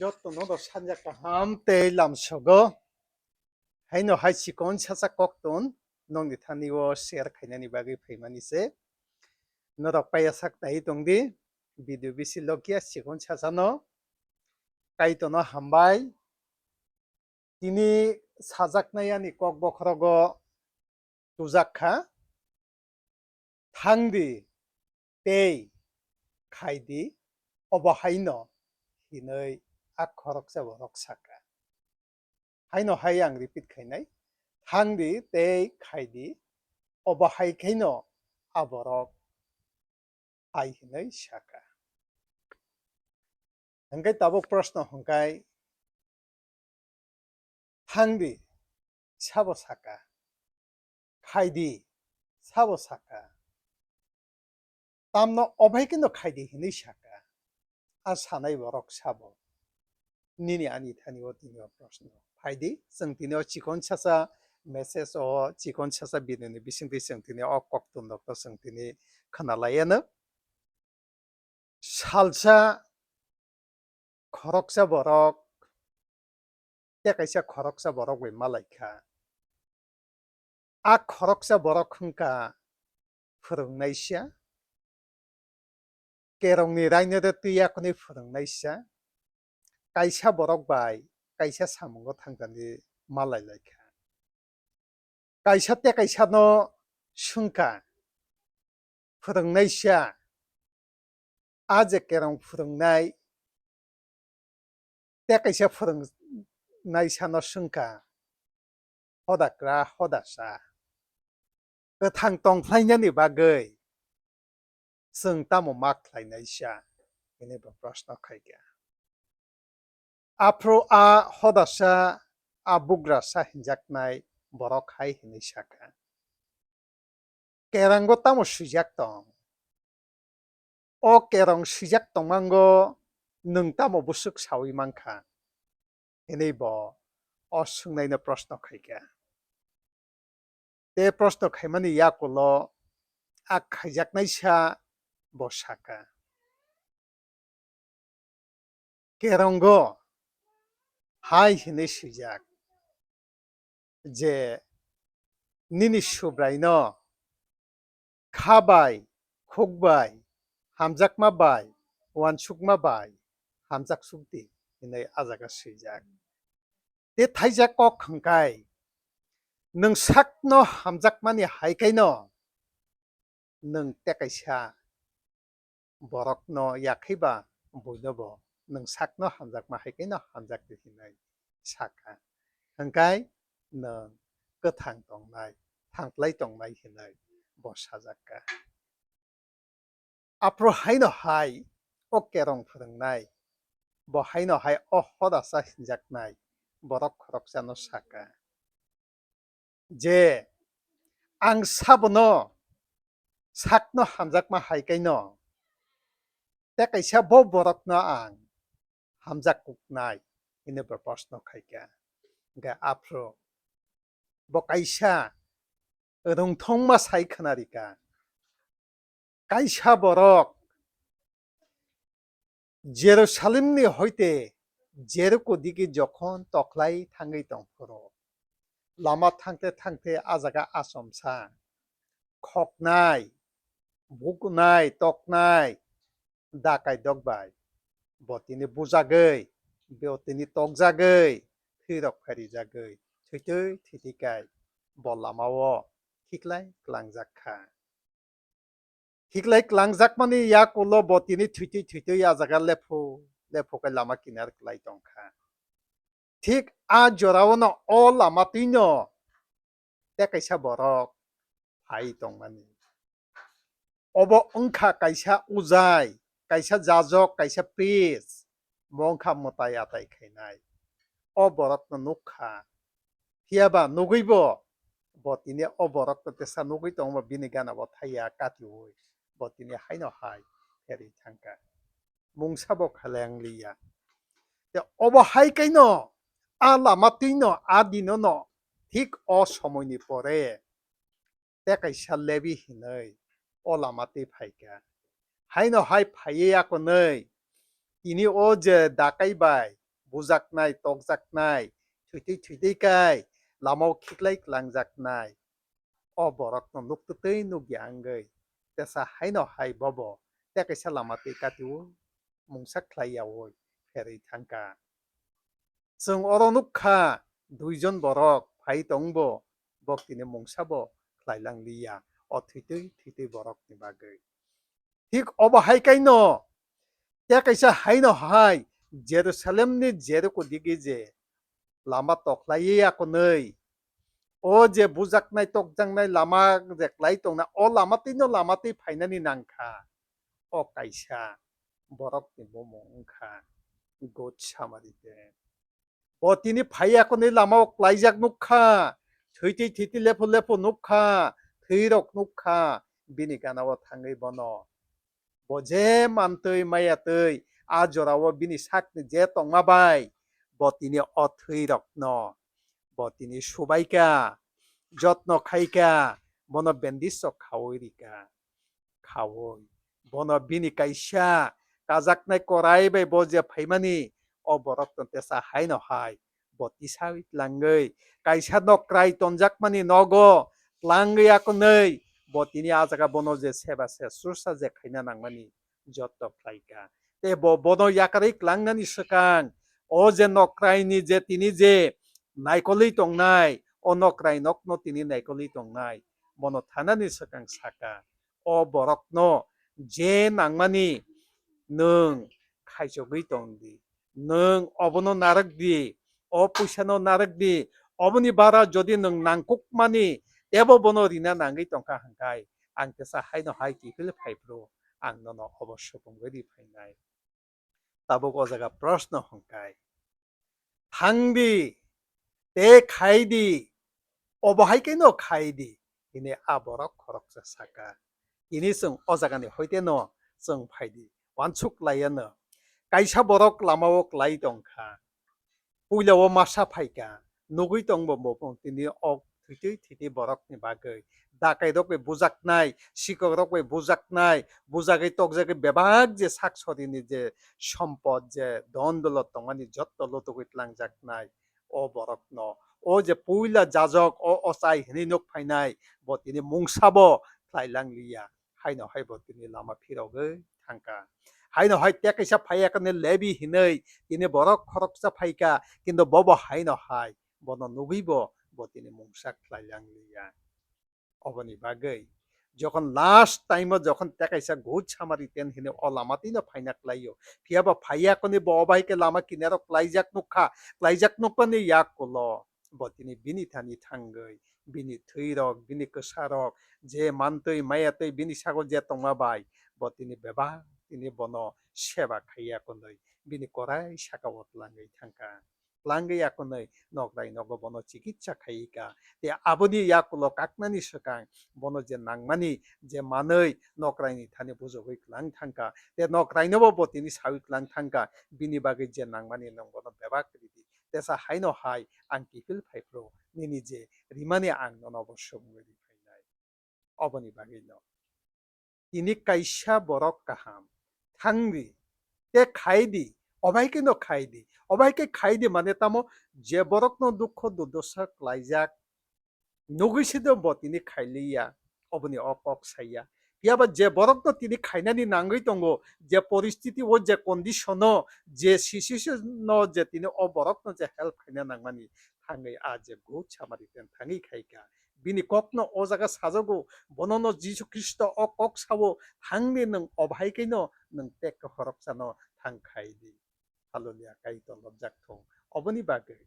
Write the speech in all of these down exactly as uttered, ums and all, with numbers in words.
Jotono no sanja kaham tei lamsogo. Haino hai chikon sacha koktun nongni thani o share khainani bagwi phaimani se. Norok paiya sak tai tongdi. Video bisi lokia chikon sachano. Kaitono hambai. Tini sajaknai ani kok bokhorogo tujak kha, "Thangdi tei khaidi obo haino," hinwi a khoroksa borok saka. Haino hai ang repeat khainai, "Thangdi tei khaidi obo hai khaino a borok hai hinwi saka." Hwnkhe tabuk proshno hwnkhe, "Thangdi," sabo saka, "Khaidi," sabo saka, "Tamno obo hai kheno khaidi," hinwi saka. A sanai borok sabo. Nini ani thani o tini o proshno. Phaidi, chwng tini o chikon sacha message o, chikon sacha video ni bisingtwi chwng tini o koktun rok to chwng tini khwna lai anw. Salsa khoroksa borok tei kaisa khoroksa borok bai malai kha. A khoroksa borok wngkha phwrwngnaisa, kerongni raino de twi yakhwni phwrwngnaisa, kaisa borok bai kaisa samungo thangkani malai lai kha. Kaisa tei kaisano swngkha phwrwngnaisa, a je kerong phwrwngnai tei kaisa phwrwngnaisano swngkha, "Hodakra, hodasa, kwthang tongphlainani bagwi chwng tamo ma khlainaisa?" hinwi bo proshno khaikha. Aphuru a hodasa, a bugrasa hinjaknai borok hai hinwi sakha, "Kerango tamo swijak tong? O kerong swijak tongmango nwng tamo bwswk saui mankha?" hinwi bo o swngnaino proshno khaikha. Tei proshno khaimani yakulo a khaijaknaisa bo sakha, "Kerongo hai hinwi swijak je nini Subraino kha bai, khuk bai, hamjakma bai, uansukma bai hamjak sukdi," hinwi a jaga swijak. Tei thaijak kok hwnkhe, "Nwng sakno hamjakmani hai khaino nwng tei kaisa borokno yakhai ba buino bo nwng sakno hamjakma hai khaino hamjakdi," hinwi sakha. Hwnkhe nwng kwthang tongnai, thangplai tongnai hinwi bo sajakha. Aphuru haino hai o kerong phwrwngnai, bo haino hai o hodasa hinjaknai borok khoroksano sakha je, "Ang sabono sakno hamjakma hai khaino tei kaisa bo borokno ang hamjak kuknai?" hinwi bo proshno khaikha. Hwnkhe aphuru bo kaisa rwngthoma sai khwnarikha, kaisa borok Jerusalemni hoite Jeriko digi jokhon toklai thangwi tongphuru, lama thangte thangte a jaga achomsa khoknai, bukunai, toknai, dakai dok bai bo tini bujagwi, bo tini tokjagwi, thwirok pharijagwi, thwitwi thwitwi kai bo lamao khiklai klangjak kha. Khiklai klangjakmani yakulo bo tini thwitwi thwitwi a jaga lephu lephu kai lama kinar klai tong kha. Thik a joraono o lama twino tei kaisa borok phai tongmani. Obo wngkha kaisa ujai, kaisa jajok, kaisa priest, bo wngkha mwtai atai khainai. O borokno nuk kha, phiya ba nugwi bo, bo tini o borokno tesa nugwi tongma bini gana bo thaiya katiui, bo tini haino hai pherwi thangkha. Mungsa bo khaleng liya. Te obo hai kaino a lama twino a dinono thik o somoini pore tei kaisa Lebi hinwi o lama twi phaikha. Haino hai phaiwi akonwi tini o je dakai bai bujaknai, tokjaknai, thwitwi thwitwi kai lamao khiklai klangjaknai. O borokno nuktwtwi nukya wngwi tesa haino hai bobo tei kaisa lama twi katio mungsa khlai yaui pherwi thangkha. Chwng oro nukha, duijon borok phai tongbo, bok tini mungsabo khlai lang liya, o thwitwi thwitwi borokni bagwi. Thik obo hai kaino, tei kaisa haino hai Jerusalemni Jeriko digi je lama tokhlaiwi akonwi, o je bujaknai tokjaknai lama je klai tongna, o lama twino lama twi phainani nangkha. O kaisa borokni bumung wngkha Good Samaritan. Bo tini phai akonwi lamao klaijak nukha, thwitwi thwitwi lephu lephu nukha, thwirok nukha, bini ganao thangwi bono. Bo je mantwi mayatwi, a jorao bini sakni je tongma bai, bo tini o thwirokno, bo tini subaikha, jotno khaikha, bono bandage rok khaui rikha. Khaui bono bini kaisa kajaknai korai bai bo je phaimani, o borokno tesa haino hai bo tisaui tlangwi kaisa nokrai tonjakmani nogo tlangwi akonwi bo tini a jaga bono je seba se srusra je khaina nangmani jotto khlaikha. Tei bo bono yakarwi klangnani swkang o je nokraini je tini je naikolwi tongnai, o nokrai nokno tini naikolwi tongnai, bono thanani swkang saka, o borokno je nangmani nwng khaichogwi tong di, nwng obono narwk di, o puisano narwk di, oboni bara jodi nwng nangkukmani tebo bono rina nangwi tongkha hwnkhai, ang tesa haino hai kiphil phaiphru ang nono obo supungwi ri phainai. Tabuk o jaga proshno hwnkhai, thang di, tei khai di, obo hai khe no khai di, hini a borok khoroksa saka. Tini chwng o jagani hoite no chwng phai di, uansuk laiya no. Kaisa borok lamao klai tong kha, puila o masa phai kha, nugwi tong bo bo tini o thwitwi thwitwi borokni bagwi. Dakai rok bai bujaknai, sikok rok bai bujaknai, bujagwi tokjagwi bebak je sak sorini je sompot je don dolot tongmani jotto lutugwi tlangjaknai o borokno. O je puila jajok o ochai hinwi nuk phainai, bo tini mungsabo khlai lang liya. Haino hai bo tini lama phirogwi thangkha. Haino hai tei kaisa phaiya khe Lebi hinwi tini borok khoroksa phaikha, kintu bobo haino hai bono nugwi bo, bo tini mungsa khlai lang liya. Oboni bagwi jokhon last time o jokhon tei kaisa Good Samaritan hinwi o lama twino phaina klaio, phiyaba phaiya koni bo obo hai khe lama kinaro klaijak nukha, klaijak nukmani yakulo bo tini bini thani thangwi bini thwirok, bini kwsarok, je mantwi mayatwi bini sago je tongma bai, bo tini bebak tini bono seba khaiya kwnwi bini korai saka o tlangwi thangkha. Tlangwi akonwi nokrai nogo bono chikitsa khaika. Tei aboni yakulo kaknani swkang bono je nangmani je manwi nokraini thani bujogwi klang thangkha. Tei nokrainobo bo tini sawi klang thangkha. Bini bagwi je nangmani nwng bono bebak ridi. Tesa haino hai ang kiphil phaiphru nini je rimani ang nono bo sumwi ri phainai. Oboni bagwino tini kaisa borok kaham thangdi, tei khaidi, obaikhe no khaidi, obaikhe khaidi mane tamo je borokno dukho durdosa klaijak, nugwi se do bo tini khailiya, oboni o kok saiya. Phiyaba je borokno tini khainani nangwi tongo, je poristiti o, je condition o, je situation o je tini o borokno je help khaina nangmani thangwi a je Good Samaritan thangwi khaika. Bini kokno o jaga sajago, bonono Jisu Khristo o kok sao, thangdi nwng obo hai khe no nwng tek khoroksano thang khai di. Hallelujah, Kaitor lobjak thung. Oboni bagwi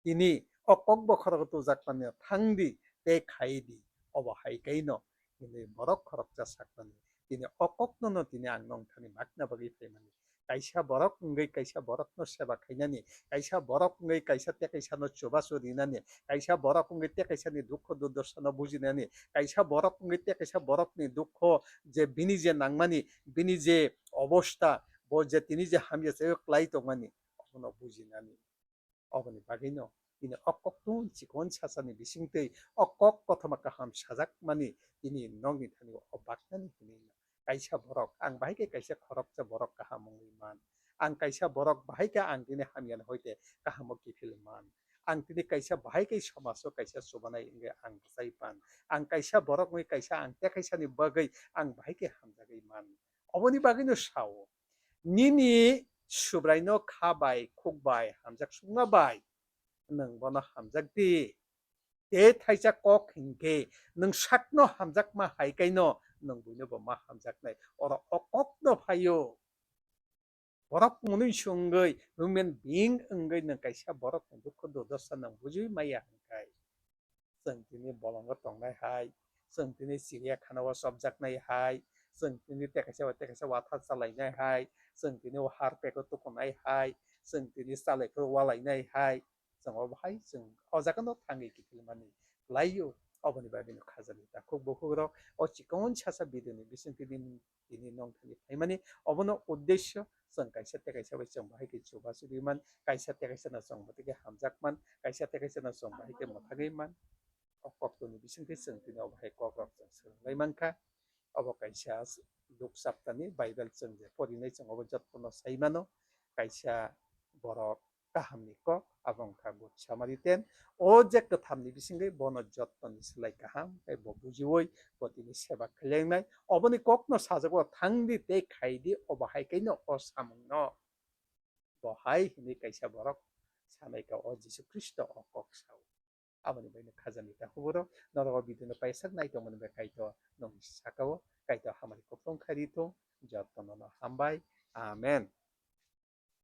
tini o kok bokhorogo tujakmani thangdi tei khai di, obo hai khe no hinwi borok khoroksa sakmani. Tini o kokno no tini ang nongthani makna bagwi phaimani. Kaisa borok wngwi kaisa borokno seba khainani, kaisa borok wngwi kaisa tei kaisano chubachu rinani, kaisa borok wngwi tei kaisani dukho durdorsano bujinani, kaisa borok wngwi tei kaisa borokni dukho je bini je nangmani, bini je obosta, bo je tini je hamya chaio klai tongmani, obono bujinani. Oboni bagwino tini o koktun chikon sasani bisingtwi o kok kothoma kaham sajakmani tini nokni thani o baknani hinwi kaisa borok, ang bahai khe kaisa khoroksa borok kaham wngwi man. Ang kaisa borok bahai khe ang tini hamya ni hoite kahamo kiphil man. Ang tini kaisa bahai khe somajo kaisa chubanai wngwi ang bwchai pan. Ang kaisa borok wngwi kaisa ang tekaisani bagwi ang bahai khe hamjagwi man. Oboni bagwino sao. Nini Subraino kha bai, khuk bai, hamjak sukma bai nwng bono hamjak di. Tei thaisa kok hinkhe nwng sakno hamjakma hai kaino nwng buino bo ma hamjaknai. Oro o kokno phaio. Borok mwnwi swngwi, human being wngwi nwng kaisa borokni dukhu durdosa nwng bujui maya hinkhai. Chwng tini bolongo tongnai hai, chwng tini chiriyakhana o chopjaknai hai, chwng tini tekaisa bai tekaisa watha chalainai hai, chwng tini o harpek o tukunai hai, chwng tini chalaikhe walainai hai, chwng obo hai chwng o jagano thangwi kiphilmani laio. Oboni bagwino khajani takhuk bukhukrok o chikon sasa video ni bisingtwi tini nongthani phaimani. Obono uddesyo chwng kaisa tei kaisa bai chwng bahai khe chubachu rwi man, kaisa tei kaisa no chwng bahai khe hamjak man, kaisa tei kaisa no chwng bahai khe mwthagwi man. O koktwini bisingtwi chwng tini obo hai kokrok chwng swrwnglai mankha. Obo kaisa Luk chaptani Bible chwng je porinai chwng obo jottono sai mano. Kaisa borok kahamni kok, abo wngkha good Samaritan. O je kwthamni bisingtwi bono jottoni slai kaham khe bo bujiui bo tini seba khlaijaknai. Oboni kokno sajago, thangdi tei khaidi, obo hai khe no o samungno. Bo hai hwnwi kaisa borok sanai kha, o Jisu Khristo o kok sao. Aboni bagwi khajani ta huburo norok o video no paisa nai tongmani bai Kaitor nong sakao, Kaitor hamari koplong khairi thung, jotono no hambai. Amen.